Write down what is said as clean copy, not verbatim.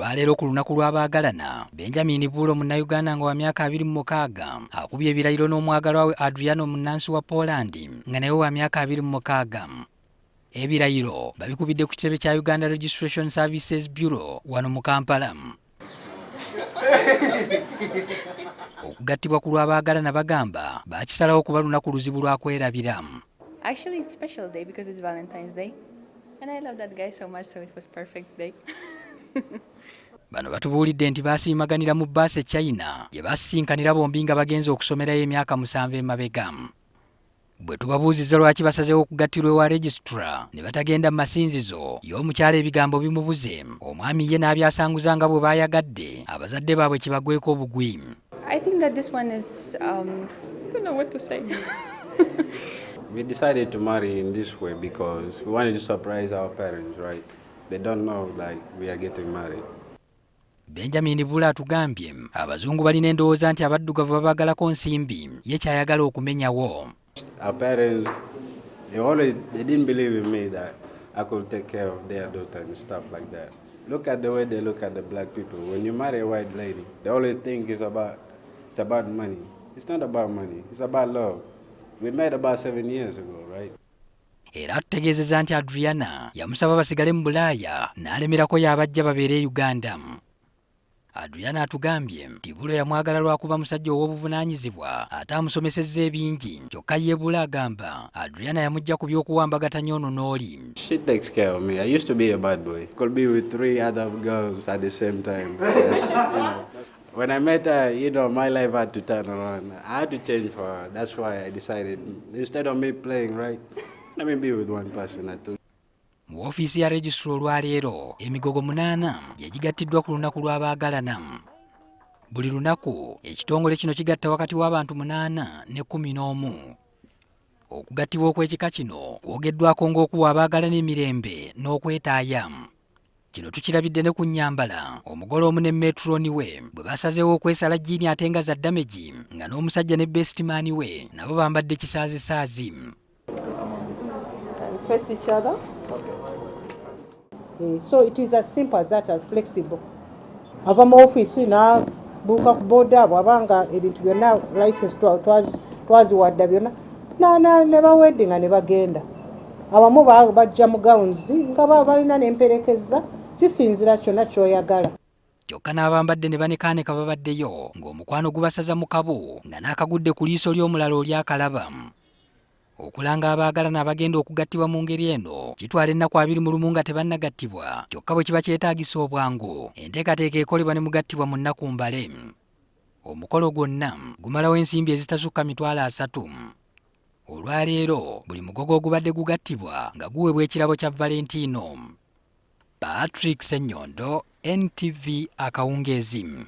Olwaleero ku lunaku lw'abaagalana, Benjamin Buulo Munnayuganda nga wa myaka 26 akubye ebirayiro n'omwagalwa we Adriano munnansi wa Poland nga naye wa myaka 26. Ebirayiro babikubidde ku kitebe kya Uganda Registration Services Bureau wano mu Kampala. Okugattibwa ku lw'abaagalana bagamba baakisalawo kuba lunaku luzibu lwa kwerabira. Actually, it's special day because it's Valentine's Day. And I love that guy so much, so it was perfect day. Bano batubuulidde nti baasiimaganira mu bbaasi e China gye basisinkanira bombi nga bagenze okusomerayo emyaka 7 emabega. Bwe tubabuuzizza lwaki basazeewo okugattirwa ewa registrar ne batagenda mu masinzizo, ye omukyala ebigambo bimubuze, omwami ye n'abyasanguza nga bwe baayagadde abazadde baabwe kibagweko obugwi. I think that this one is, I don't know what to say. We decided to marry in this way because we wanted to surprise our parents, right? They don't know like we are getting married. Benjamin Bula atugambye abazungu balina endowooza nti abaddugavu babaagalako nsimbi, ye kyayagala okumenyawo. Our parents, they didn't believe in me that I could take care of their daughter and stuff like that. Look at the way they look at the black people. When you marry a white lady, they always think it's about money. It's not about money, it's about love. We met about 7 years ago, right? Era atutegeezezza nti Adriana yamusaba basigale mu Bulaaya n'alemerako y'abajja babeere e Uganda. Adriana atugambye nti Bulo yamwagala lwakuba musajja ow'obuvunaanyizibwa ate amusomesezza ebingi, kyokka ye Bula agamba Adriana yamujja ku by'okuwambagatanya ono n'oli. She takes care of me. I used to be a bad boy. Could be with three other girls at the same time. Yes. When I met her, my life had to turn around. I had to change for her. That's why I decided, instead of me playing, right, let me be with one person at least. Mu woofiisi ya registrar olwaleero emigogo 8 gye gigattiddwa ku lunaku lw'abaagalana. Buli lunaku ekitongole kino kigatta wakati w'abantu 8 ne 11. Okugattibwa okw'ekika kino kwogeddwako ng'okuwa abaagalana emirembe n'okwetaaya. Kino tukirabidde ne ku nnyambala, omugole omu ne matron we bwe basazeewo okwesala jjiini ate nga za damage, nga n'omusajja ne best man we nabo bambadde kisaazisaazi. And face each other. So it is as simple as that and flexible. Ava mu ofiisi n'abuuka ku boda, bw'abanga ebintu byonna license twaziwadda byonna ne baweddinga ne bagenda. Abamu bajja mu gowns nga balina n'emperekeza, kisinzira kyonna ky'oyagala. Kyokka n'abambadde ne banekaaneka babaddeyo ng'omukwano gubasaza mu kabu nga n'akagudde ku liiso ly'omulala oli akalaba. Okulanga abaagalana abagenda okugattibwa mu ngeri eno kitwala ennaku 21 nga tebannagattibwa, kyokka bwe kiba kyetaagisa obwangu enteekateeka ekolebwa ne mugattibwa mu nnaku mbale. Omukolo gwonna gumalawo ensimbi ezitasukka 300,000. Olwaleero buli mugogo ogubadde gugattibwa nga guweebwa ekirabo kya Valentino. Patrick Sennyondo, NTV, akawungeezi.